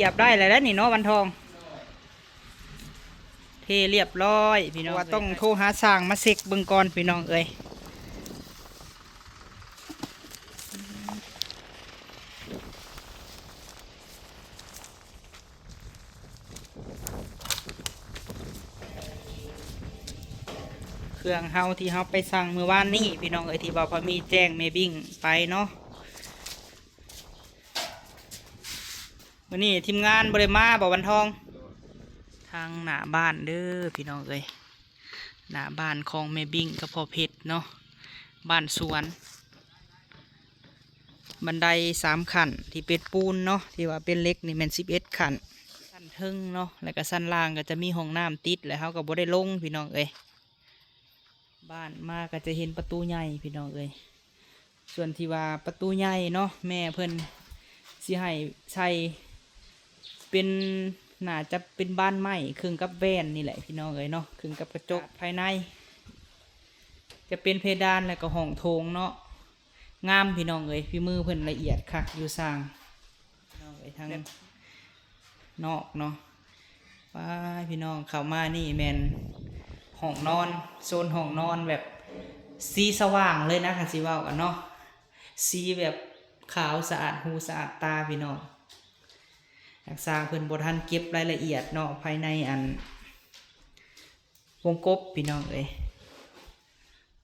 ກຽບໄດ້ແລ້ວແຫຼະນີ້ເນາະ ວັນທອງ. ເທລຽບຮ້ອຍພີ່ນ້ອງ ວ່າຕ້ອງໂທຫາຊ່າງມາເຊັກເບິ່ງກ່ອນພີ່ນ້ອງເອີຍ. ເຄື່ອງເຮົາທີ່ເຮົາໄປສັ່ງມື້ວານນີ້ພີ່ນ້ອງເອີຍ ທີ່ວ່າພໍ່ມີແຈ້ງແມ່ບິ້ງໄປເນາະ. ມື້ນີ້ທີມງານບໍ່ໄດ້ມາບໍ່ ວັນທອງ? ທາງໜ້າບ້ານເດີພີ່ນ້ອງເອີຍ ໜ້າບ້ານຂອງແມ່ບິ້ງກັບພໍ່ເພັດເນາະ ບ້ານສວນ. ບັນໄດສາມຂັ້ນທີ່ເປັນປູນເນາະ ທີ່ວ່າເປັນເຫຼັກນີ້ແມ່ນສິບເອັດຂັ້ນ ຊັ້ນເທິງເນາະ ແລ້ວກໍຊັ້ນລ່າງກໍຈະມີຫ້ອງນ້ຳຕິດ ແລ້ວເຮົາກໍບໍ່ໄດ້ລົງພີ່ນ້ອງເອີຍ. ບ້ານມາກໍຈະເຫັນປະຕູໃຫຍ່ພີ່ນ້ອງເອີຍ. ສ່ວນທີ່ວ່າປະຕູໃຫຍ່ເນາະ ແມ່ເພິ່ນຊິໃຫ້ໃສ່ເປັນ ໜ້າຈະເປັນບານໄມ້ ເຄິ່ງກັບແວ່ນນີ້ແຫຼະພີ່ນ້ອງເອີຍເນາະ ເຄິ່ງກັບກະຈົກ. ພາຍໃນຈະເປັນເພດານ ແລ້ວກໍຫ້ອງໂຖງເນາະ. ງາມພີ່ນ້ອງເອີຍ ຝີມືເພິ່ນລະອຽດຄັກຢູ່ຊ່າງ ພີ່ນ້ອງເອີຍ ທາງນອກເນາະ. ວ້າຍ ພີ່ນ້ອງ ເຂົ້າມານີ້ແມ່ນຫ້ອງນອນ ໂຊນຫ້ອງນອນແບບສີສະຫວ່າງເລີຍນະ ຄັນຊິເວົ້າກັນເນາະ ສີແບບຂາວສະອາດຫູສະອາດຕາພີ່ນ້ອງ. ທາງຊ່າງເພິ່ນບໍ່ທັນເກັບລາຍລະອຽດເນາະ ພາຍໃນອັນ ວົງກົບພີ່ນ້ອງເອີຍ.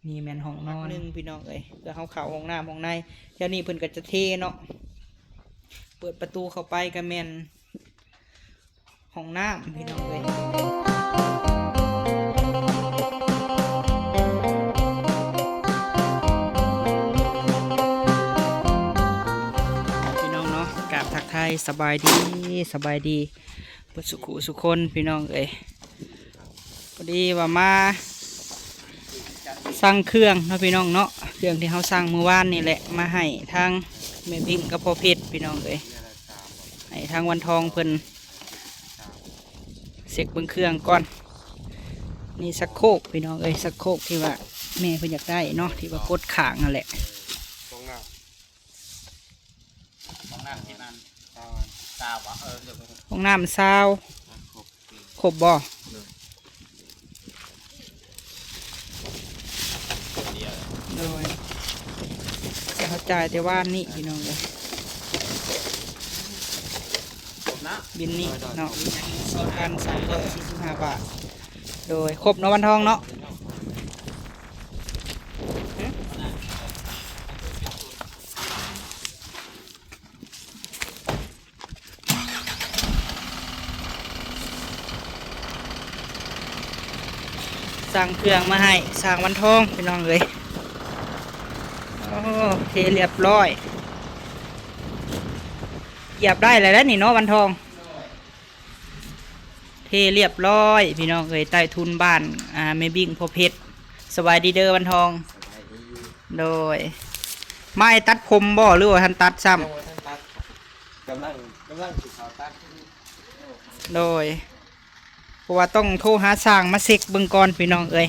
ນີ້ແມ່ນຫ້ອງນອນໜຶ່ງພີ່ນ້ອງເອີຍ ເພື່ອເຮົາເຂົ້າຫ້ອງນ້ຳຫ້ອງໃນ. ແຖວນີ້ເພິ່ນກໍຈະເທເນາະ ເປີດປະຕູເຂົ້າໄປກໍແມ່ນຫ້ອງນ້ຳພີ່ນ້ອງເອີຍ. ພີ່ນ້ອງເນາະ ກາບທັກທາຍສະບາຍດີ ສະບາຍດີ ເບິດສຸຂູສຸຄົນພີ່ນ້ອງເອີຍ. ພໍດີວ່າມາສັ່ງເຄື່ອງເນາະພີ່ນ້ອງເນາະ ເຄື່ອງທີ່ເຮົາສັ່ງມື້ວານນີ້ແຫຼະ ມາໃຫ້ທາງແມ່ບິ້ງກັບພໍ່ເພັດພີ່ນ້ອງເອີຍ ໃຫ້ທາງວັນທອງເພິ່ນເຊັກເບິ່ງເຄື່ອງກ່ອນ. ນີ້ຊັກໂຄກພີ່ນ້ອງເອີຍ ຊັກໂຄກທີ່ວ່າແມ່ເພິ່ນຢາກໄດ້ເນາະ ທີ່ວ່າກົດຂ້າງຫັ້ນແຫຼະ. ຫ້ອງນ້ຳທີ່ມັນຊາວບໍ່? ເອີ ຫ້ອງນ້ຳຊາວ ຄົບບໍ່? ໂດຍ ເຮົາຈ່າຍແຕ່ວານນີ້ພີ່ນ້ອງເອີຍ ບິນນີ້ເນາະ ສີ່ພັນສາມຮ້ອຍສີ່ສິບຫ້າບາດ. ໂດຍ ຄົບເນາະ ວັນທອງເນາະ. ສັ່ງເຄື່ອງມາໃຫ້ຊ່າງວັນທອງພີ່ນ້ອງເອີຍ. ໂອ້ ເທລຽບຮ້ອຍ ກຽບໄດ້ແລ້ວແຫຼະນີ້ເນາະ ວັນທອງ. ເທລຽບຮ້ອຍພີ່ນ້ອງເອີຍ ໃຕ້ທຸນບ້ານ ອ່າ ແມ່ບິ້ງພໍ່ເພັດ. ສະບາຍດີເດີວັນທອງ. ສະບາຍດີ. ໂດຍ ມາໃຫ້ຕັດຜົມບໍ່ ຫຼືວ່າທັນຕັດຊ້ຳ? ຍັງບໍ່ທັນຕັດ ກຳລັງ ກຳລັງຊິເຂົ້າຕັດ. ໂດຍ ເພາະວ່າຕ້ອງໂທຫາຊ່າງມາເຊັກເບິ່ງກ່ອນພີ່ນ້ອງເອີຍ.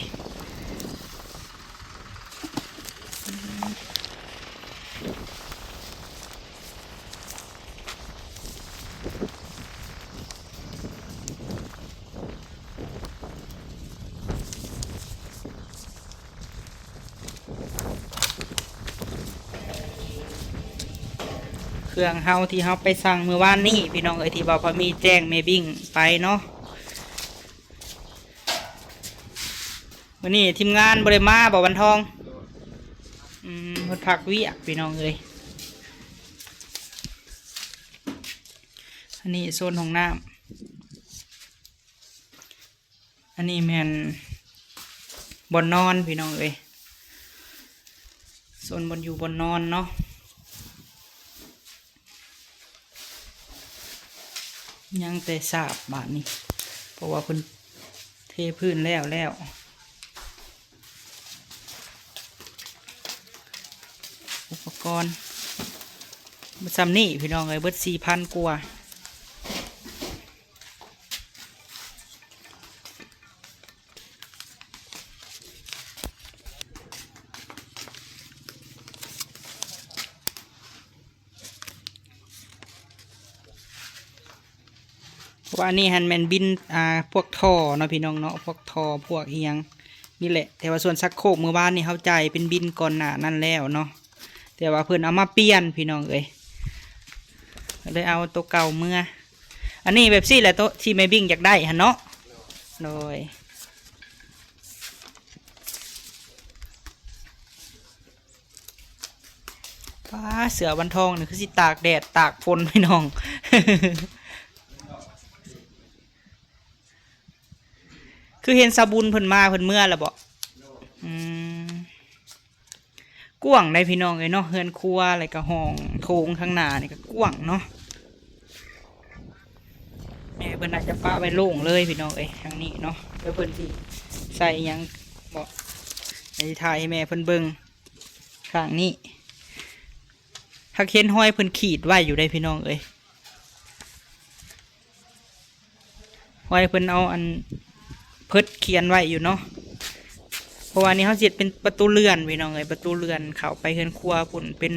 ເຄື່ອງເຮົາທີ່ເຮົາໄປສັ່ງມື້ວານນີ້ພີ່ນ້ອງເອີຍ ທີ່ວ່າພໍ່ມີແຈ້ງແມ່ບິ້ງໄປເນາະ. ມື້ນີ້ທີມງານບໍ່ໄດ້ມາບໍ່ ວັນທອງ? ອືມ ເພິ່ນພັກວຽກພີ່ນ້ອງເອີຍ. ອັນນີ້ໂຊນຫ້ອງນ້ຳ ອັນນີ້ແມ່ນບ່ອນນອນພີ່ນ້ອງເອີຍ ໂຊນບ່ອນຢູ່ບ່ອນນອນເນາະ. ຍັງແຕ່ສາບບາດນີ້ ເພາະວ່າເພິ່ນເທພື້ນແລ້ວແລ້ວ. ອຸປະກອນເບິດຊ່ຳນີ້ພີ່ນ້ອງເອີຍ ເບິດສີ່ພັນກວ່າ. ໂ ເພາະວ່າອັນນີ້ຫັ້ນແມ່ນບິນ ອ່າ ພວກທໍ່ເນາະພີ່ນ້ອງເນາະ ພວກທໍ່ພວກອີ່ຫຍັງນີ້ແຫຼະ. ແຕ່ວ່າສ່ວນຊັກໂຄກມື້ວານນີ້ເຮົາຈ່າຍເປັນບິນກ່ອນໜ້ານັ້ນແລ້ວເນາະ ແຕ່ວ່າເພິ່ນເອົາມາປ່ຽນພີ່ນ້ອງເອີຍ ກໍເລີຍເອົາໂຕເກົ່າເມືອ. ອັນນີ້ແບບຊີ້ແຫຼະ ໂຕທີ່ແມ່ບິ້ງຢາກໄດ້ຫັ້ນເນາະ. ໂດຍ ປ້າ ເສື້ອວັນທອງນີ້ຄືຊິຕາກແດດຕາກຝົນພີ່ນ້ອງ ຄືເຫັນສາວບຸນເພິ່ນມາ ເພິ່ນເມືອແລ້ວບໍ? ອືມ ກວ້າງໃດ໋ພີ່ນ້ອງເອີຍເນາະ ເຮືອນຄົວ ແລ້ວກໍຫ້ອງໂຖງທາງໜ້ານີ້ກໍກວ້າງເນາະ. ແມ່ເພິ່ນອາດຈະປະໄວ້ໂລ່ງເລີຍພີ່ນ້ອງເອີຍ ທາງນີ້ເນາະ ແລ້ວເພິ່ນຊິໃສ່ຫຍັງບໍ ໃຫ້ຖ່າຍໃຫ້ແມ່ເພິ່ນເບິ່ງຂ້າງນີ້. ຫາກເຫັນຮອຍເພິ່ນຂີດໄວ້ຢູ່ໃດ໋ພີ່ນ້ອງເອີຍ ຮອຍເພິ່ນເອົາອັນເພິດຂຽນໄວ້ຢູ່ເນາະ. ເພາະວ່ານີ້ເຮົາຊິເຮັດເປັນປະຕູເລື່ອນພີ່ນ້ອງເອີຍ ປະຕູເລື່ອນເຂົ້າໄປເຮືອນຄົວພຸ້ນ ເປັນ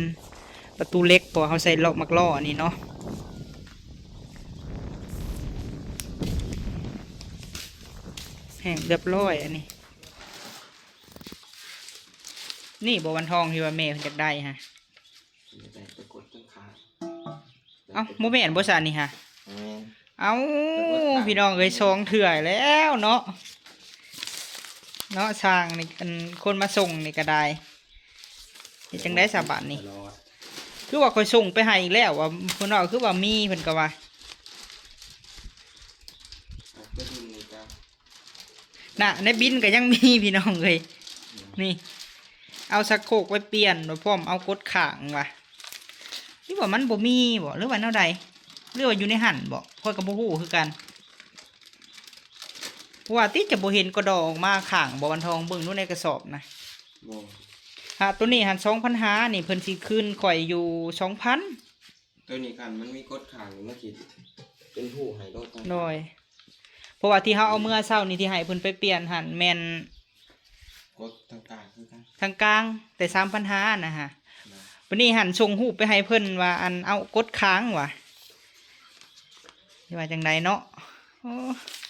ປະຕູເຫຼັກ ເພາະວ່າເຮົາໃສ່ເລາະໝາກລໍ້ອັນນີ້ເນາະ. ແຫ້ງຮຽບຮ້ອຍອັນນີ້. ນີ້ບໍ່ວັນທອງທີ່ວ່າແມ່ເພິ່ນຢາກໄດ້ຫະ? ຢາກໄດ້ໄປກົດຈັ່ງຄາ. ເອົ້າ ບໍ່ແມ່ນບໍ່ຊະນີ້ຫະ? ແມ່ນ. ເອົ້າ ໄປກົດຂ້າງ ພີ່ນ້ອງເອີຍ ສອງເທື່ອແລ້ວເນາະ ເນາະ ຊ່າງນີ້ ອັນຄົນມາສົ່ງນີ້ກໍໄດ້. ເຮັດຈັ່ງໃດສະບາດນີ້? ຕະຫຼອດ. ຄືວ່າຂ້ອຍສົ່ງໄປໃຫ້ອີກແລ້ວວ່າ ເພິ່ນວ່າຄືວ່າມີ ເພິ່ນກໍວ່າ ເອົາໄປດິນນີ້ກໍ ນະ ໃນບິນກໍຍັງມີພີ່ນ້ອງເອີຍ. ອືມ ນີ້ ເອົາຊັກໂຄກໄປປ່ຽນ ແລ້ວພ້ອມເອົາກົດຂ້າງວ່າ ຫຼືວ່າມັນບໍ່ມີບໍ ຫຼືວ່າແນວໃດ ຫຼືວ່າຢູ່ໃນຫັ້ນບໍ ຂ້ອຍກໍບໍ່ຮູ້ຄືກັນ. ວ່າຕິຈະບໍ່ເຫັນກະດໍອອກມາຂ້າງບໍ ວັນທອງ ເບິ່ງດູໃນກະສອບນະ. ບໍ່. ຫາໂຕນີ້ຫັ້ນ ສອງພັນຫ້າ ນີ້ ເພິ່ນຊິຄືນຂ້ອຍຢູ່ສອງພັນ. ໂຕນີ້ຄັນມັນມີກົດຂ້າງນີ້ ມັນຊິເປັນຮູໃຫ້ໂລດ. ໂດຍ ເພາະວ່າທີ່ເຮົາເອົາເມືອເຊົ້ານີ້ ທີ່ໃຫ້ເພິ່ນໄປປ່ຽນຫັ້ນແມ່ນ ກົດທາງກາງຄືກັນ ທາງກາງ ແຕ່ສາມພັນຫ້ານະຫະ. ໂດຍ. ບັດນີ້ຫັ້ນສົ່ງຮູບໄປໃຫ້ເພິ່ນວ່າ ອັນ ເອົາກົດຄ້າງວ່າ ຊິວ່າຈັ່ງໃດເນາະ. ໂອ້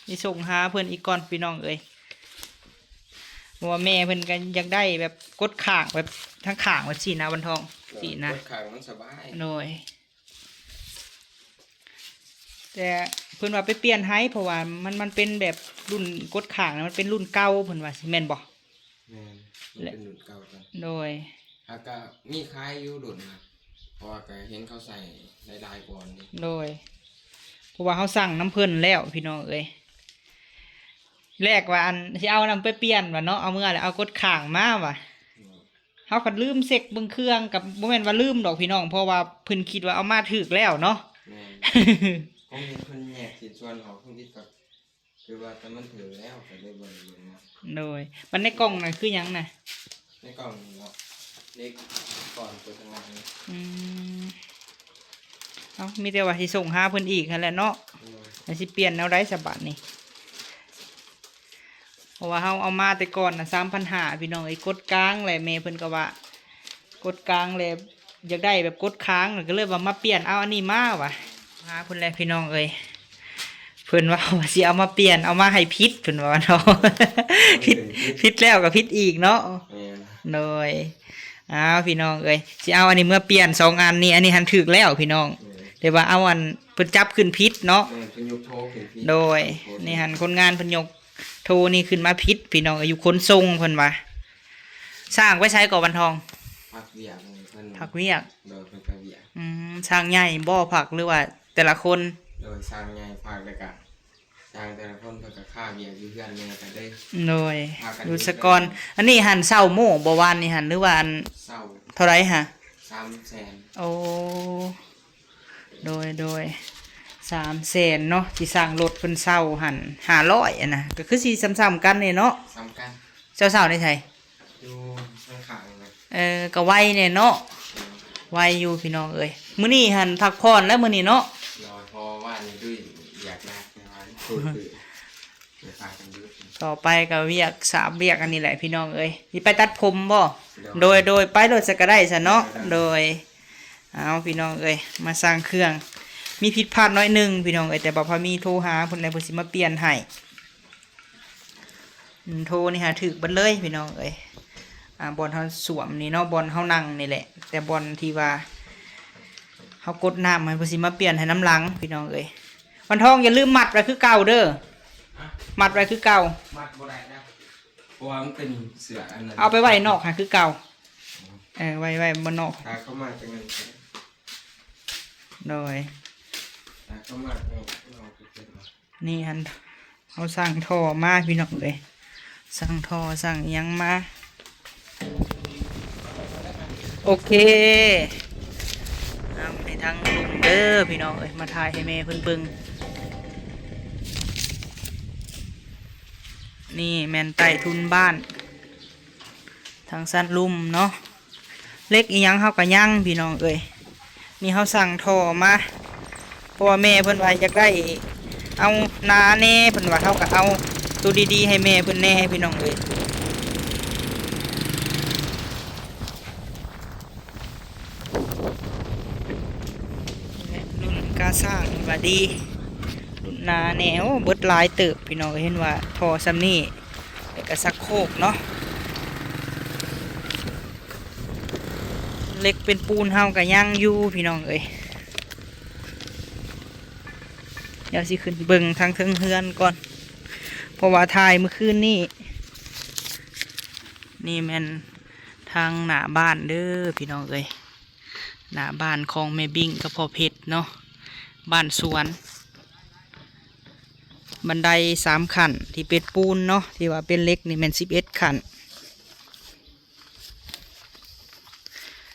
ຊິສົ່ງຫາເພິ່ນອີກກ່ອນພີ່ນ້ອງເອີຍ ເພາະວ່າແມ່ເພິ່ນກໍຢາກໄດ້ແບບກົດຂ້າງ ແບບທາງຂ້າງແບບຊີ້ນະ ວັນທອງ. ໂດຍ. ຊີ້ນະ ກົດຂ້າງມັນສະບາຍ. ໂດຍ. ແຕ່ເພິ່ນວ່າໄປປ່ຽນໃຫ້ ເພາະວ່າມັນ ມັນເປັນແບບລຸ້ນກົດຂ້າງນະ ມັນເປັນລຸ້ນເກົ່າ ເພິ່ນວ່າ ແມ່ນບໍ່? ແມ່ນ ມັນເປັນລຸ້ນເກົ່າກັນ. ໂດຍ. ຫາກະມີຂາຍຢູ່ລຸ້ນນະ ເພາະວ່າກະເຫັນເຂົາໃຊ້ຫຼາຍໆກ່ອນເດ້. ໂດຍ. ເພາະວ່າເຮົາສັ່ງນຳເພິ່ນແລ້ວ ພີ່ນ້ອງເອີຍ. ແລກວ່າ ອັນ ຊິເອົານຳໄປປ່ຽນວ່າເນາະ ເອົາເມືອແລ້ວເອົາກົດຂ້າງມາວ່າ. ໂດຍ. ເຮົາກໍລືມເຊັກເບິ່ງເຄື່ອງ ກໍບໍ່ແມ່ນວ່າລືມດອກພີ່ນ້ອງ ເພາະວ່າເພິ່ນຄິດວ່າເອົາມາຖືກແລ້ວເນາະ. ແມ່ນ. ເພິ່ນແຍກຊິນສ່ວນອອກ ເພິ່ນຄິດກໍຄືວ່າແຕ່ມັນຖືກແລ້ວ ກໍເລີຍບໍ່ໄດ້ເບິ່ງເນາະ. ໂດຍ. ບັດໃນກ່ອງນັ້ນຄືຫຍັງນະ? ໃນກ່ອງນີ້ເນາະ ເຫຼັກກ້ອນຕົວທາງຫຼັງ. ອືມ. ເອົ້າ ມີແຕ່ວ່າຊິສົ່ງຫາເພິ່ນອີກຫັ້ນແຫຼະເນາະ. ໂດຍ. ແລ້ວຊິປ່ຽນແນວໃດສະບາດນີ້? ເພາະວ່າເຮົາເອົາມາແຕ່ກ່ອນນະ ສາມພັນຫ້າ ພີ່ນ້ອງເອີຍ ກົດກາງແຫຼະ. ແມ່ເພິ່ນກໍວ່າກົດກາງແຫຼະ ຢາກໄດ້ແບບກົດຄ້າງ ກໍເລີຍວ່າມາປ່ຽນເອົາອັນນີ້ມາວ່າ. ຫາເພິ່ນແຫຼະພີ່ນ້ອງເອີຍ ເພິ່ນວ່າ ວ່າຊິເອົາມາປ່ຽນ ເອົາມາໃຫ້ຜິດ ເພິ່ນວ່າເນາະ. ຜິດ ຜິດແລ້ວກໍຜິດອີກເນາະ. ແມ່ນ. ໂດຍ. ອ້າວ ພີ່ນ້ອງເອີຍ ຊິເອົາອັນນີ້ເມືອປ່ຽນ ສອງອັນນີ້ ອັນນີ້ຫັ້ນຖືກແລ້ວພີ່ນ້ອງ. ແມ່ນ. ແຕ່ວ່າເອົາອັນເພິ່ນຈັບຂຶ້ນຜິດເນາະ. ແມ່ນ ເພິ່ນຍົກໂທຂຶ້ນຜິດ. ໂດຍ. ໂທຂຶ້ນ ນີ້ຫັ້ນຄົນງານເພິ່ນຍົກໂທນີ້ຂຶ້ນມາຜິດພີ່ນ້ອງເອີຍ ຢູ່ຂົນສົ່ງເພິ່ນວ່າ. ຊ່າງໄປໃສກໍວັນທອງ? ພັກວຽກເພິ່ນ ພັກວຽກ. ໂດຍ. ເພິ່ນໄປວຽກ. ອືມ. ຊ່າງໃຫຍ່ບໍ່ພັກ ຫຼືວ່າແຕ່ລະຄົນ? ໂດຍ. ຊ່າງໃຫຍ່ພັກ ແລ້ວກະ ຊ່າງແຕ່ລະຄົນເພິ່ນກໍຄາວຽກຢູ່ເຮືອນແດ່ກໍເລີຍ. ໂດຍ. ຢູ່ສະກ່ອນ. ອັນນີ້ຫັ້ນເຊົ່າໂມ້ບໍ່ ວານນີ້ຫັ້ນ ຫຼືວ່າອັນ ເຊົ່າ. ເທົ່າໃດຫະ? ສາມແສນ. ໂອ້ ໂດຍ ໂດຍ. ສາມແສນເນາະ ຊິສ້າງລົດເພິ່ນເຊົ່າຫັ້ນຫ້າຮ້ອຍ ອັນນະ ກໍຄືຊິສ່ຳໆກັນນີ້ເນາະ. ສ່ຳກັນ. ເຈົ້າເຊົ່າໃນໃສ? ຢູ່ຂ້າງໆນະ. ເອີ ກໍໄວແດ່ເນາະ. ໄວຢູ່ພີ່ນ້ອງເອີຍ. ມື້ນີ້ຫັ້ນພັກຜ່ອນແລ້ວມື້ນີ້ເນາະ. ໂດຍ. ເພາະວ່າວານນີ້ດຸຍວຽກໜັກ ແຕ່ວ່າ ຕໍ່ໄປກໍວຽກສາມວຽກອັນນີ້ແຫຼະພີ່ນ້ອງເອີຍ. ຊິໄປຕັດຜົມບໍ່? ໂດຍ. ໂດຍ ໂດຍ. ໄປໂລດຊະກໍໄດ້ຊະເນາະ. ໂດຍ. ໂດຍ. ເອົາ ພີ່ນ້ອງເອີຍ ມາສ້າງເຄື່ອງ ມີຜິດພາດໜ້ອຍໜຶ່ງພີ່ນ້ອງເອີຍ, ແຕ່ບໍ່ພາມີໂທຫາເພິ່ນແລ້ວ ເພິ່ນຊິມາປ່ຽນໃຫ້. ອືມ ໂທນີ້ຫາຖືກເບິດເລີຍພີ່ນ້ອງເອີຍ. ອ່າ ບ່ອນເຮົາສວມນີ້ເນາະ, ບ່ອນເຮົານັ່ງນີ້ແຫຼະ, ແຕ່ບ່ອນທີ່ວ່າເຮົາກົດນ້ຳຫັ້ນ ເພິ່ນຊິມາປ່ຽນໃຫ້ນຳຫຼັງພີ່ນ້ອງເອີຍ. ວັນທອງຢ່າລືມມັດໄວ້ຄືເກົ່າເດີ, ມັດໄວ້ຄືເກົ່າ. ມັດບໍ່ໄດ້ນະ ເພາະວ່າມັນເປັນເສື້ອອັນນັ້ນ. ເອົາໄປໄວ້ນອກຫັ້ນຄືເກົ່າ. ເອີ ໄວ້ ໄວ້ບ່ອນນອກ. ຖ້າເຂົາມາຈັ່ງນັ້ນ. ໂດຍ ຖ້າເຂົາມາຈັ່ງນັ້ນ. ນີ້ຫັ້ນ ເຮົາສັ່ງທໍ່ມາພີ່ນ້ອງເອີຍ, ສັ່ງທໍ່ສັ່ງຫຍັງມາ. ໂອເຄ ນຳໃຫ້ທາງລຸງເດີພີ່ນ້ອງເອີຍ, ມາຖ່າຍໃຫ້ແມ່ເພິ່ນເບິ່ງ. ນີ້ແມ່ນໃຕ້ທຸນບ້ານ ທາງຊັ້ນລຸ່ມເນາະ. ເຫຼັກອີ່ຫຍັງເຮົາກໍຍັງພີ່ນ້ອງເອີຍ. ນີ້ເຮົາສັ່ງທໍ່ມາ ເພາະວ່າແມ່ເພິ່ນວ່າຢາກໄດ້ເອົານາແດ່ ເພິ່ນວ່າ, ເຮົາກໍເອົາໂຕດີໆໃຫ້ແມ່ເພິ່ນແດ່ພີ່ນ້ອງເອີຍ. ລຸ້ນກາສ້າງວ່າດີ ລຸ້ນນາແດ່. ໂອ້ ເບິດຫຼາຍເຕີບພີ່ນ້ອງເອີຍ, ເຫັນວ່າທໍ່ສ່ຳນີ້ ແລ້ວກໍຊັກໂຄກເນາະ. ເຫຼັກເປັນປູນເຮົາກໍຍັງຢູ່ພີ່ນ້ອງເອີຍ. ດຽວຊິຂຶ້ນເບິ່ງທາງເທິງເຮືອນກ່ອນ ເພາະວ່າຖ່າຍມື້ຄືນນີ້. ນີ້ແມ່ນທາງໜ້າບ້ານເດີພີ່ນ້ອງເອີຍ, ໜ້າບ້ານຂອງແມ່ບິ້ງກັບພໍ່ເພັດເນາະ, ບ້ານສວນ. ບັນໄດສາມຂັ້ນທີ່ເປັນປູນເນາະ, ທີ່ວ່າເປັນເຫຼັກນີ້ແມ່ນສິບເອັດຂັ້ນ.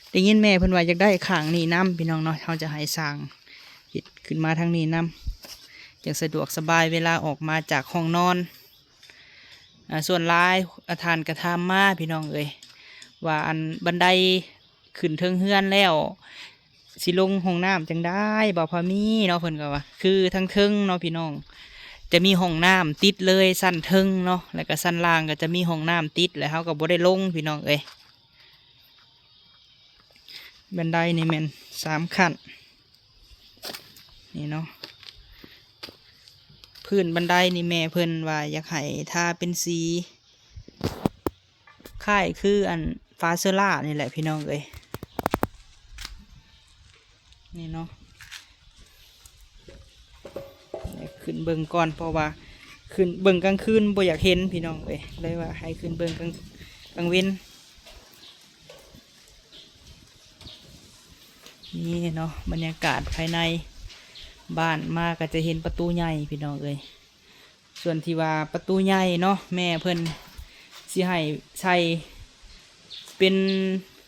ໄດ້ຍິນແມ່ເພິ່ນວ່າຢາກໄດ້ຂ້າງນີ້ນຳ ພີ່ນ້ອງເນາະ, ເຮົາຈະໃຫ້ຊ່າງເຮັດຂຶ້ນມາທາງນີ້ນຳ ຈັ່ງສະດວກສະບາຍເວລາອອກມາຈາກຫ້ອງນອນ. ອາ ສ່ວນຫຼາຍ ອາ ທ່ານກໍຖາມມາ ພີ່ນ້ອງເອີຍ ວ່າ ອັນ ບັນໄດຂຶ້ນເທິງເຮືອນແລ້ວ ຊິລົງຫ້ອງນ້ຳຈັ່ງໃດ ບໍ່ພໍມີເນາະ. ເພິ່ນກໍວ່າ ຄືທາງເທິງເນາະພີ່ນ້ອງ ຈະມີຫ້ອງນ້ຳຕິດເລີຍ ຊັ້ນເທິງເນາະ ແລ້ວກໍຊັ້ນລ່າງກໍຈະມີຫ້ອງນ້ຳຕິດ ແລ້ວເຮົາກໍບໍ່ໄດ້ລົງ ພີ່ນ້ອງເອີຍ. ບັນໄດນີ້ແມ່ນສາມຂັ້ນ ນີ້ເນາະ. ພື້ນບັນໄດນີ້ແມ່ເພິ່ນວ່າຢາກໃຫ້ທາເປັນສີ ຄ້າຍຄືອັນຝາເຊີລານີ້ແຫຼະພີ່ນ້ອງເອີຍ ນີ້ເນາະ. ຂຶ້ນເບິ່ງກ່ອນ ເພາະວ່າຂຶ້ນເບິ່ງກາງຄືນບໍ່ຢາກເຫັນພີ່ນ້ອງເອີຍ ເລີຍວ່າໃຫ້ຂຶ້ນເບິ່ງກາງ ກາງເວັນ. ນີ້ເນາະ ບັນຍາກາດພາຍໃນບ້ານ ມາກໍຈະເຫັນປະຕູໃຫຍ່ພີ່ນ້ອງເອີຍ. ສ່ວນທີ່ວ່າປະຕູໃຫຍ່ເນາະ ແມ່ເພິ່ນຊິໃຫ້ໃສ່ເປັນ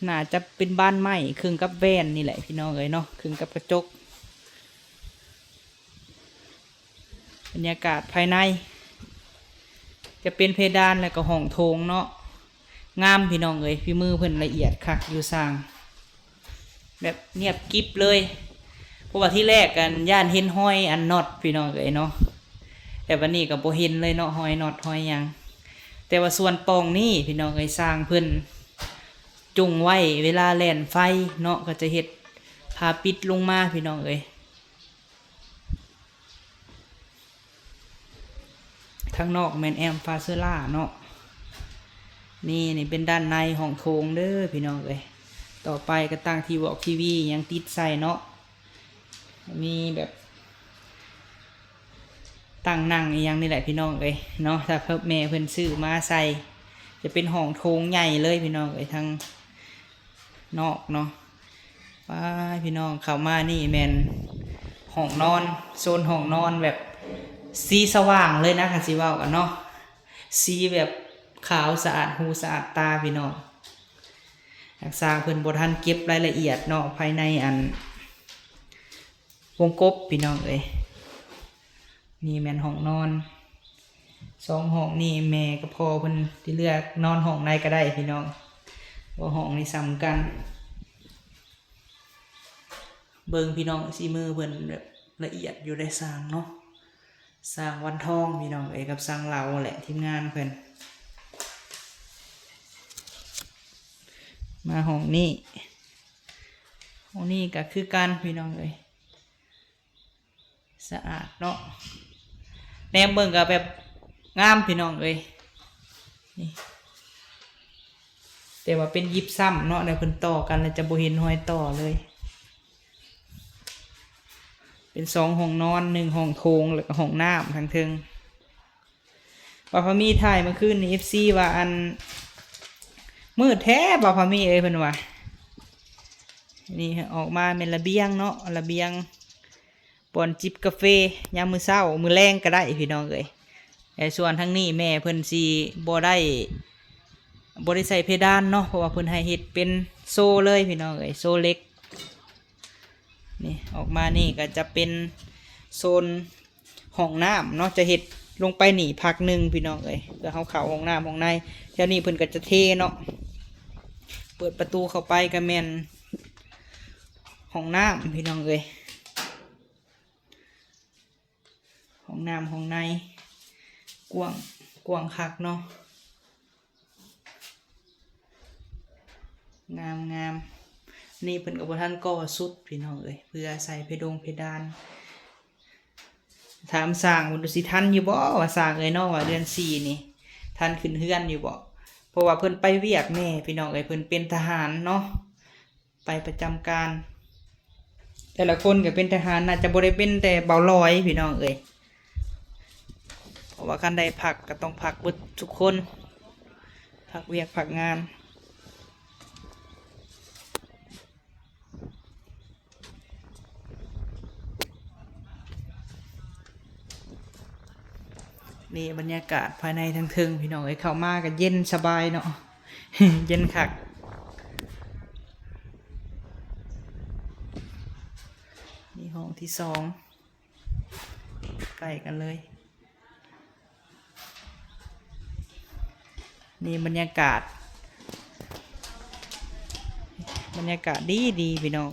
ໜ້າຈະເປັນບານໄມ້ ເຄິ່ງກັບແວ່ນນີ້ແຫຼະພີ່ນ້ອງເອີຍເນາະ ເຄິ່ງກັບກະຈົກ. ບັນຍາກາດພາຍໃນ ຈະເປັນເພດານ ແລ້ວກໍຫ້ອງໂຖງເນາະ. ງາມພີ່ນ້ອງເອີຍ ຝີມືເພິ່ນລະອຽດຄັກຢູ່ຊ່າງ ແບບນຽບກິບເລີຍ ເພາະວ່າທີແລກ ອັນ ຢ້ານເຫັນຮອຍ ອັນ ນັອດພີ່ນ້ອງເອີຍເນາະ ແຕ່ບັດນີ້ກໍບໍ່ເຫັນເລີຍເນາະ ຮອຍນັອດຮອຍຫຍັງ. ແຕ່ວ່າສ່ວນປ່ອງນີ້ພີ່ນ້ອງເອີຍ ຊ່າງເພິ່ນຈົງໄວ້ ເວລາແລ່ນໄຟເນາະ ກໍຈະເຮັດຜ້າປິດລົງມາພີ່ນ້ອງເອີຍ. ທາງນອກແມ່ນແອ້ມຝາເຊີລາເນາະ. ນີ້ ນີ້ເປັນດ້ານໃນຫ້ອງໂຖງເດີພີ່ນ້ອງເອີຍ. ຕໍ່ໄປກໍຕັ້ງທີວອກທີວີຫຍັງຕິດໃສ່ເນາະ ມີແບບຕັ້ງນັ່ງອີ່ຫຍັງນີ້ແຫຼະພີ່ນ້ອງເອີຍເນາະ. ຖ້າເພິ່ນ ແມ່ເພິ່ນຊື້ມາໃສ່ ຈະເປັນຫ້ອງໂຖງໃຫຍ່ເລີຍພີ່ນ້ອງເອີຍ ທາງນອກເນາະ. ປາ ພີ່ນ້ອງ ເຂົ້າມານີ້ແມ່ນຫ້ອງນອນ ໂຊນຫ້ອງນອນແບບສີສະຫວ່າງເລີຍນະ ຄັນຊິເວົ້າກັນເນາະ ສີແບບຂາວສະອາດຫູສະອາດຕາພີ່ນ້ອງ. ທາງຊ່າງເພິ່ນບໍ່ທັນເກັບລາຍລະອຽດເນາະ ພາຍໃນ ອັນ ວົງກົບພີ່ນ້ອງເອີຍ. ນີ້ແມ່ນຫ້ອງນອນ ສອງຫ້ອງນີ້ ແມ່ກັບພໍ່ເພິ່ນຊິເລືອກນອນຫ້ອງໃດກໍໄດ້ພີ່ນ້ອງ ເພາະວ່າຫ້ອງນີ້ສ່ຳກັນ. ເບິ່ງພີ່ນ້ອງ ສີມືເພິ່ນແບບລະອຽດຢູ່ໃດ໋ ຊ່າງເນາະ ຊ່າງວັນທອງພີ່ນ້ອງເອີຍ ກັບຊ່າງເລົາແຫຼະ ທີມງານເພິ່ນ. ມາຫ້ອງນີ້ ຫ້ອງນີ້ກໍຄືກັນພີ່ນ້ອງເອີຍ. ສະອາດເນາະ ແນມເບິ່ງກໍແບບງາມພີ່ນ້ອງເອີຍ ນີ້ ແຕ່ວ່າເປັນຢິບຊ້ຳເນາະ ແລ້ວເພິ່ນຕໍ່ກັນ ແລ້ວຈະບໍ່ເຫັນຮອຍຕໍ່ເລີຍ ເປັນສອງຫ້ອງນອນ ໜຶ່ງຫ້ອງໂຖງ ແລ້ວກໍຫ້ອງນ້ຳທາງເທິງ. ບ່າວພາມີຖ່າຍເມື່ອຄືນນີ້ ເອັຟຊີ ວ່າ ອັນ ມືດແທ້ບ່າວພາມີເອີຍ ເພິ່ນວ່າ. ນີ້ອອກມາແມ່ນລະບຽງເນາະ ລະບຽງບ່ອນຈິບກາເຟຍາມມື້ເຊົ້າ ມື້ແລງກໍໄດ້ພີ່ນ້ອງເອີຍ. ແຕ່ສ່ວນທາງນີ້ແມ່ເພິ່ນຊິບໍ່ໄດ້ ບໍ່ໄດ້ໃສ່ເພດານເນາະ ເພາະວ່າເພິ່ນໃຫ້ເຮັດເປັນໂຊເລີຍພີ່ນ້ອງເອີຍ ໂຊເຫຼັກ. ນີ້ອອກມານີ້ກໍຈະເປັນໂຊນຫ້ອງນ້ຳເນາະ ຈະເຮັດລົງໄປນີ້ພັກໜຶ່ງພີ່ນ້ອງເອີຍ ເພື່ອເຮົາເຂົ້າຫ້ອງນ້ຳຫ້ອງໃນ. ແຖວນີ້ເພິ່ນກໍຈະເທເນາະ ເປີດປະຕູເຂົ້າໄປກໍແມ່ນຫ້ອງນ້ຳພີ່ນ້ອງເອີຍ. ຫ້ອງນ້ຳຫ້ອງໃນ ກວ້າງ ກວ້າງຄັກເນາະ ງາມໆ. ນີ້ເພິ່ນກໍບໍ່ທັນກໍ່ສຸດພີ່ນ້ອງເອີຍ ເພື່ອໃສ່ເພດົງເພດານ. ຖາມຊ່າງເພິ່ນຊິທັນຢູ່ບໍ່ ວ່າຊ່າງເອີຍເນາະ ວ່າເດືອນສີ່ນີ້ທັນຂຶ້ນເຮືອນຢູ່ບໍ່ ເພາະວ່າເພິ່ນໄປວຽກແດ່ພີ່ນ້ອງເອີຍ ເພິ່ນເປັນທະຫານເນາະ. ໄປປະຈຳການ ແຕ່ລະຄົນກໍເປັນທະຫານ ໜ້າຈະບໍ່ໄດ້ເປັນແຕ່ບ່າວລອຍພີ່ນ້ອງເອີຍ ເພາະວ່າຄັນໄດ້ພັກກໍຕ້ອງພັກເບິດທຸກຄົນ ພັກວຽກພັກງານ. ນີ້ບັນຍາກາດພາຍໃນທາງເທິງພີ່ນ້ອງເອີຍ ເຂົ້າມາກໍເຢັນສະບາຍເນາະ ເຢັນຄັກ. ນີ້ຫ້ອງທີສອງ ໃກ້ກັນເລີຍ. ນີ້ບັນຍາກາດ ບັນຍາກາດດີໆ ພີ່ນ້ອງ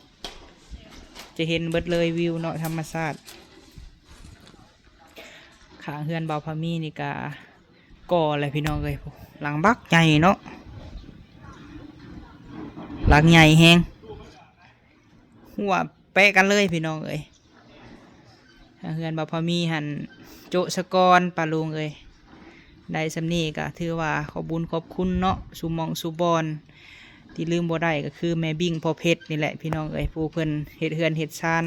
ຈະເຫັນເບິດເລີຍວິວເນາະ ທຳມະຊາດ. ຂ້າງເຮືອນບ່າວພາມີນີ້ກະກໍ່ແລ້ວພີ່ນ້ອງເອີຍ ຫຼັງບັກໃຫຍ່ເນາະ ຫຼັງໃຫຍ່ແຮງ ຮົ້ວແປະກັນເລີຍພີ່ນ້ອງເອີຍ. ເຮືອນບ່າວພາມີຫັ້ນໂຈະສະກ່ອນປ້າລຸງເອີຍ ໄດ້ສ່ຳນີ້ກະຖືວ່າຂອບບຸນຂອບຄຸນເນາະ ສູ່ໝ່ອງສູ່ບ່ອນ. ທີ່ລືມບໍ່ໄດ້ກໍຄືແມ່ບິ້ງພໍ່ເພັດນີ້ແຫຼະພີ່ນ້ອງເອີຍ ຜູ້ເພິ່ນເຮັດເຮືອນເຮັດຊານ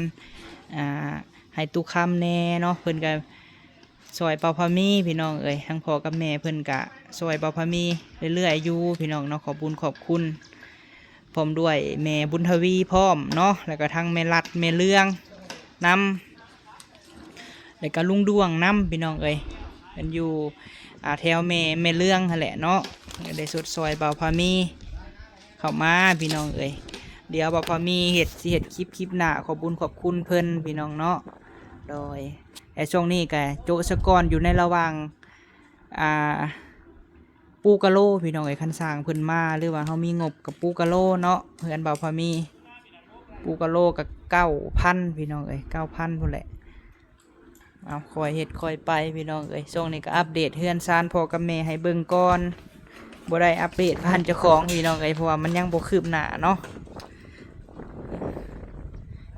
ອ່າ ໃຫ້ຕຸຄຳແດ່ເນາະ ເພິ່ນກໍຊ່ອຍບ່າວພາມີພີ່ນ້ອງເອີຍ ທັງພໍ່ກັບແມ່ເພິ່ນກໍຊ່ອຍບ່າວພາມີເລື້ອຍໆຢູ່ພີ່ນ້ອງເນາະ ຂອບບຸນຂອບຄຸນ ພ້ອມດ້ວຍແມ່ບຸນທະວີພ້ອມເນາະ ແລ້ວກໍທັງແມ່ລັດແມ່ເລື່ອງນຳ ແລ້ວກໍລຸງດວງນຳພີ່ນ້ອງເອີຍ ເພິ່ນຢູ່ ອ່າ ແຖວແມ່ ແມ່ເລື່ອງຫັ້ນແຫຼະເນາະ ກໍໄດ້ຊົດຊ່ອຍບ່າວພາມີເຂົ້າມາພີ່ນ້ອງເອີຍ. ດຽວບ່າວພາມີເຮັດ ຊິເຮັດຄລິບ ຄລິບໜ້າ ຂອບບຸນຂອບຄຸນເພິ່ນພີ່ນ້ອງເນາະ. ໂດຍ ແລະ ຊ່ວງນີ້ກໍໂຈະສະກ່ອນຢູ່ໃນລະຫວ່າງ ອ່າ ປູກະໂລພີ່ນ້ອງເອີຍ ຄັນຊ່າງເພິ່ນມາ ຫຼືວ່າເຮົາມີງົບກໍປູກະໂລເນາະ ເຮືອນບ່າວພາມີ ປູກະໂລກໍເກົ້າພັນພີ່ນ້ອງເອີຍ ເກົ້າພັນພຸ້ນແຫຼະ. ເອົາ ຄ່ອຍເຮັດຄ່ອຍໄປພີ່ນ້ອງເອີຍ ຊ່ວງນີ້ກໍອັບເດດເຮືອນຊານພໍ່ກັບແມ່ໃຫ້ເບິ່ງກ່ອນ ບໍ່ໄດ້ອັບເດດບ້ານເຈົ້າຂອງພີ່ນ້ອງເອີຍ ເພາະວ່າມັນຍັງບໍ່ຄືບໜ້າເນາະ.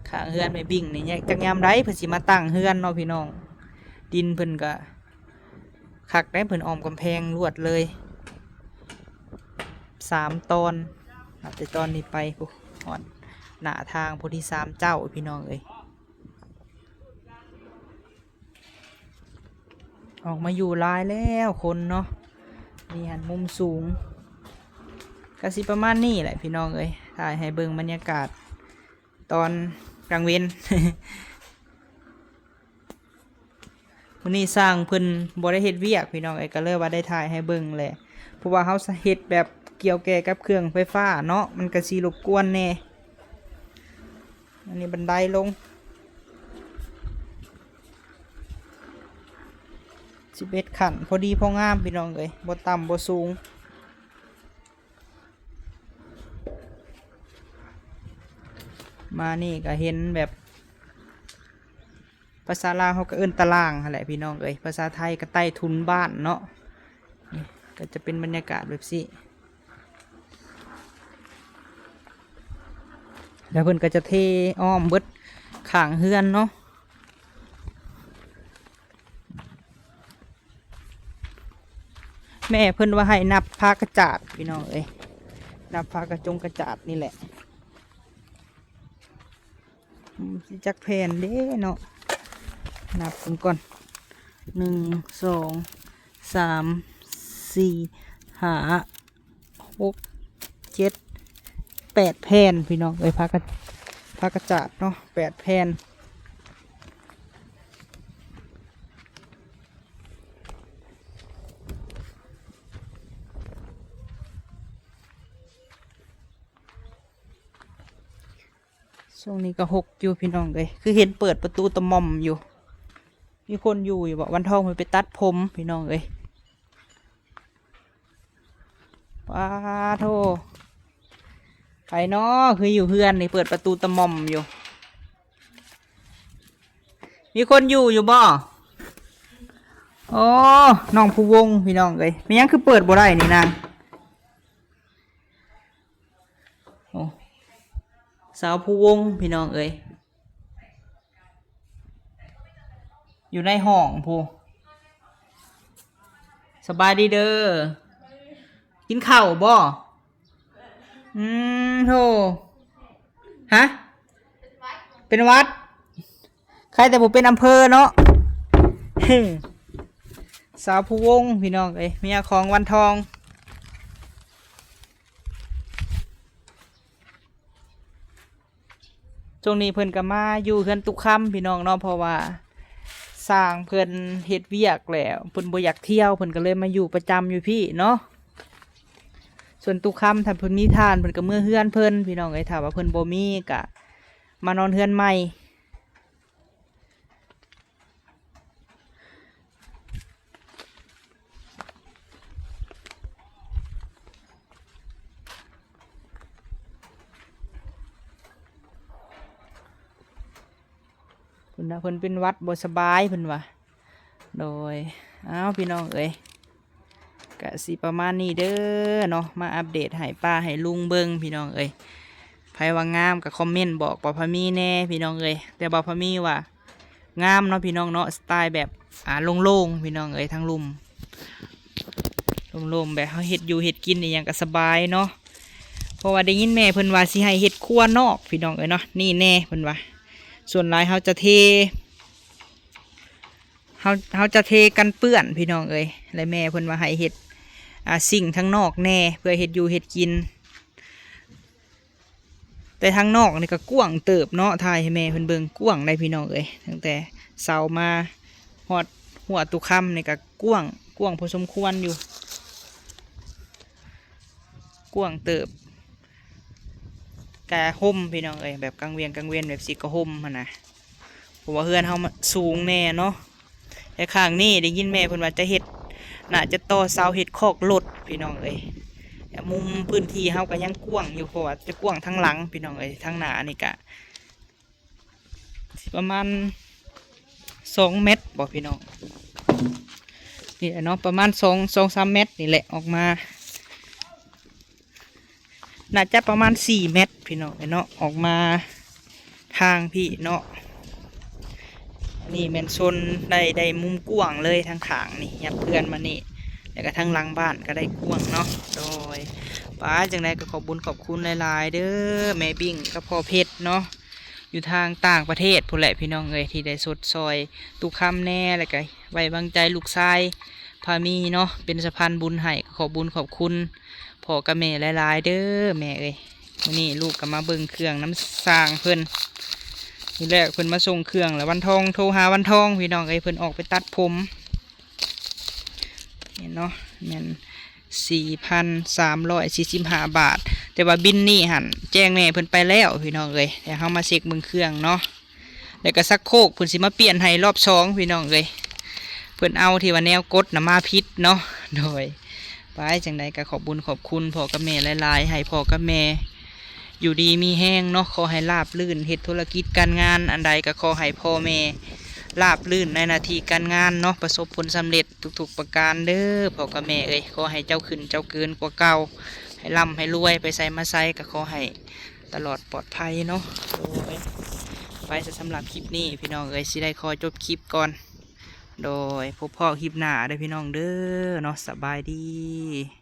ຂ້າງເຮືອນແມ່ບິ້ງນີ້ ຈັກຍາມໃດເພິ່ນຊິມາຕັ້ງເຮືອນເນາະພີ່ນ້ອງ ດິນເພິ່ນກໍ ຄັກໄດ໋ ເພິ່ນອ້ອມກຳແພງລວດເລີຍ ສາມຕອນ ນັບແຕ່ຕອນນີ້ໄປພຸ້ນ ຮອດໜ້າທາງໂພທິສາມເຈົ້າ ພີ່ນ້ອງເອີຍ. ອອກມາຢູ່ຫຼາຍແລ້ວຄົນເນາະ ນີ້ຫັ້ນ ມຸມສູງ ກະຊິປະມານນີ້ແຫຼະ ພີ່ນ້ອງເອີຍ ຖ່າຍໃຫ້ເບິ່ງບັນຍາກາດຕອນກາງເວັນ. ມື້ນີ້ຊ່າງເພິ່ນບໍ່ໄດ້ເຮັດວຽກ ພີ່ນ້ອງເອີຍ ກໍເລີຍວ່າໄດ້ຖ່າຍໃຫ້ເບິ່ງແຫຼະ ເພາະວ່າເຮົາເຮັດແບບກ່ຽວແກ່ກັບເຄື່ອງໄຟຟ້າເນາະ ມັນກໍຊິລົບກວນແດ່. ອັນນີ້ບັນໄດລົງສິບເອັດຂັ້ນ ພໍດີພໍງາມ ພີ່ນ້ອງເອີຍ ບໍ່ຕ່ຳບໍ່ສູງ. ມານີ້ກໍເຫັນແບບ ພາສາລາວເຮົາກໍເອີ້ນຕະລ່າງຫັ້ນແຫຼະພີ່ນ້ອງເອີຍ ພາສາໄທກໍໃຕ້ຖຸນບ້ານເນາະ ນີ້ກໍຈະເປັນບັນຍາກາດແບບຊີ້ ແລ້ວເພິ່ນກໍຈະເທອ້ອມເບິດຂ້າງເຮືອນເນາະ. ແມ່ເພິ່ນວ່າໃຫ້ນັບຝາກະຈາດພີ່ນ້ອງເອີຍ ນັບຝາກະຈົງກະຈາດນີ້ແຫຼະ. ອືມ ຊິຈັກແຜ່ນເດ້ເນາະ ນັບເບິ່ງກ່ອນ ໜຶ່ງ ສອງ ສາມ ສີ່ ຫ້າ ຫົກ ເຈັດ ແປດແຜ່ນພີ່ນ້ອງເອີຍ ຝາກະ ຝາກະຈາດເນາະ ແປດແຜ່ນ. ຊ່ວງນີ້ກໍຮົກຢູ່ພີ່ນ້ອງເອີຍ ຄືເຫັນເປີດປະຕູຕະໝ່ອມຢູ່. ມີຄົນຢູ່ຢູ່ບໍ່? ວັນທອງເພິ່ນໄປຕັດຜົມພີ່ນ້ອງເອີຍ. ປາໂທ ໃຜນໍ ຄືຢູ່ເຮືອນນີ້ເປີດປະຕູຕະໝ່ອມຢູ່? ມີຄົນຢູ່ຢູ່ບໍ່? ໂອ້ ນ້ອງພູວົງພີ່ນ້ອງເອີຍ ແມ່ນຫຍັງຄືເປີດບໍ່ໄດ້ນີ້ນາງ? ໂອ້ ສາວພູວົງພີ່ນ້ອງເອີຍ ຢູ່ໃນຫ້ອງພຸ້ນ. ສະບາຍດີເດີ ກິນເຂົ້າບໍ່? ອືມ ໂທ ຮະ ເປັນຫວັດ ໃຄແຕ່ບໍ່ເປັນອຳເພີເນາະ. ສາວພູວົງພີ່ນ້ອງເອີຍ ເມຍຂອງວັນທອງ. ຊ່ວງນີ້ເພິ່ນກໍມາຢູ່ເຮືອນຕຸຄຳພີ່ນ້ອງເນາະ ເພາະວ່າຊ່າງເພິ່ນເຮັດວຽກແລ້ວ ເພິ່ນບໍ່ຢາກທ່ຽວ ເພິ່ນກໍເລີຍມາຢູ່ປະຈຳຢູ່ພີ້ເນາະ. ສ່ວນຕຸຄຳ ຖ້າເພິ່ນມີທ່ານ ເພິ່ນກໍເມືອເຮືອນເພິ່ນພີ່ນ້ອງເອີຍ ຖ້າວ່າເພິ່ນບໍ່ມີກໍມານອນເຮືອນໃໝ່. ເພິ່ນວ່າເພິ່ນເປັນຫວັດບໍ່ສະບາຍເພິ່ນວ່າ. ໂດຍ ອ້າວ ພີ່ນ້ອງເອີຍ ກະຊິປະມານນີ້ເດີເນາະ ມາອັບເດດໃຫ້ປ້າໃຫ້ລຸງເບິ່ງພີ່ນ້ອງເອີຍ. ໃຜວ່າງາມກໍຄອມເມັນບອກບ່າວພາມີແດ່ພີ່ນ້ອງເອີຍ. ແຕ່ບ່າວພາມີວ່າງາມເນາະພີ່ນ້ອງເນາະ ສະໄຕລ໌ແບບ ອ່າ ໂລ່ງໆ ພີ່ນ້ອງເອີຍ ທັງລຸ່ມ ໂລ່ງໆ ແບບເຮົາເຮັດຢູ່ເຮັດກິນອີ່ຫຍັງກໍສະບາຍເນາະ. ເພາະວ່າໄດ້ຍິນແມ່ເພິ່ນວ່າຊິໃຫ້ເຮັດຄົວນອກພີ່ນ້ອງເອີຍເນາະ ນີ້ແນ່ເພິ່ນວ່າ. ສ່ວນຫຼາຍເຮົາຈະເທ ເຮົາ ເຮົາຈະເທກັນເປື້ອນພີ່ນ້ອງເອີຍ ແລະແມ່ເພິ່ນວ່າໃຫ້ເຮັດ ອ່າ ຊິງທາງນອກແດ່ ເພື່ອເຮັດຢູ່ເຮັດກິນ. ແຕ່ທາງນອກນີ້ກໍກວ້າງເຕີບເນາະ ຖ່າຍໃຫ້ແມ່ເພິ່ນເບິ່ງ ກວ້າງໄດ໋ພີ່ນ້ອງເອີຍ ຕັ້ງແຕ່ເສົາມາຮອດຮົ້ວຕຸຄຳນີ້ກໍກວ້າງ ກວ້າງພໍສົມຄວນຢູ່ ກວ້າງເຕີບ. ກະຮົ່ມພີ່ນ້ອງເອີຍ ແບບກາງວຽນ ກາງວຽນແບບຊິກະຮົ່ມຫັ້ນນະ ເພາະວ່າເຮືອນເຮົາມັນສູງແດ່ເນາະ. ແຕ່ຂ້າງນີ້ໄດ້ຍິນແມ່ເພິ່ນວ່າຈະເຮັດ ໜ້າຈະຕໍ່ເສົາເຮັດຄອກລົດພີ່ນ້ອງເອີຍ. ແລະມຸມພື້ນທີ່ເຮົາກໍຍັງກວ້າງຢູ່ ເພາະວ່າຈະກວ້າງທາງຫຼັງພີ່ນ້ອງເອີຍ ທາງໜ້ານີ້ກະ ປະມານສອງແມັດບໍ່ພີ່ນ້ອງ? ນີ້ແຫຼະເນາະ ປະມານສອງ ສອງສາມແມັດນີ້ແຫຼະ ອອກມາ ໜ້າຈະປະມານສີ່ແມັດພີ່ນ້ອງເອີຍເນາະ ອອກມາທາງພີ້ເນາະ. ອັນນີ້ແມ່ນໂຊນໄດ້ ໄດ້ມຸມກວ້າງເລີຍ ທາງຂ້າງນີ້ ຍັບເຮືອນມານີ້ ແລ້ວກໍທາງຫຼັງບ້ານກໍໄດ້ກວ້າງເນາະ. ໂດຍ ປາ ຈັ່ງໃດກໍຂອບບຸນຂອບຄຸນຫຼາຍໆເດີ ແມ່ບິ້ງກັບພໍ່ເພັດເນາະ ຢູ່ທາງຕ່າງປະເທດພຸ້ນແຫຼະພີ່ນ້ອງເອີຍ ທີ່ໄດ້ຊົດຊ່ອຍຕຸຄຳແດ່ ແລ້ວກະໄວ້ວາງໃຈລູກຊາຍພາມີເນາະ ເປັນສະພານບຸນໃຫ້. ຂອບບຸນຂອບຄຸນພໍ່ກັບແມ່ຫຼາຍໆເດີແມ່ເອີຍ. ມື້ນີ້ລູກກໍມາເບິ່ງເຄື່ອງນຳຊ່າງເພິ່ນ ມື້ແລກເພິ່ນມາສົ່ງເຄື່ອງ ແລ້ວວັນທອງ ໂທຫາວັນທອງ ພີ່ນ້ອງເອີຍ ເພິ່ນອອກໄປຕັດຜົມ. ນີ້ເນາະ ແມ່ນສີ່ພັນສາມຮ້ອຍສີ່ສິບຫ້າບາດ ແຕ່ວ່າບິນນີ້ຫັ້ນແຈ້ງແມ່ເພິ່ນໄປແລ້ວພີ່ນ້ອງເອີຍ. ແຕ່ເຮົາມາເຊັກເບິ່ງເຄື່ອງເນາະ ແລ້ວກໍຊັກໂຄກເພິ່ນຊິມາປ່ຽນໃຫ້ລອບສອງພີ່ນ້ອງເອີຍ. ເພິ່ນເອົາທີ່ວ່າແນວກົດນະມາຜິດເນາະ. ໂດຍ ໄປ ຈັ່ງໃດກໍຂອບບຸນຂອບຄຸນພໍ່ກັບແມ່ຫຼາຍໆ ໃຫ້ພໍ່ກັບແມ່ ຢູ່ດີມີແຮງເນາະ ຂໍໃຫ້ລາບລື່ນ ເຮັດທຸລະກິດການງານອັນໃດກໍຂໍໃຫ້ພໍ່ແມ່ລາບລື່ນໃນໜ້າທີ່ການງານເນາະ ປະສົບຜົນສຳເລັດທຸກໆປະການເດີພໍ່ກັບແມ່ເອີຍ. ຂໍໃຫ້ເຈົ້າຂຶ້ນເຈົ້າເກີນກວ່າເກົ່າ ໃຫ້ລ່ຳໃຫ້ລວຍ ໄປໃສມາໃສກໍຂໍໃຫ້ຕະຫຼອດປອດໄພເນາະ. ໂດຍ ໄປ ສຳລັບຄລິບນີ້ພີ່ນ້ອງເອີຍ ຊິໄດ້ຂໍຈົບຄລິບກ່ອນ. ໂດຍ ພົບພໍ້ຄລິບໜ້າເດີພີ່ນ້ອງເດີເນາະ ສະບາຍດີ.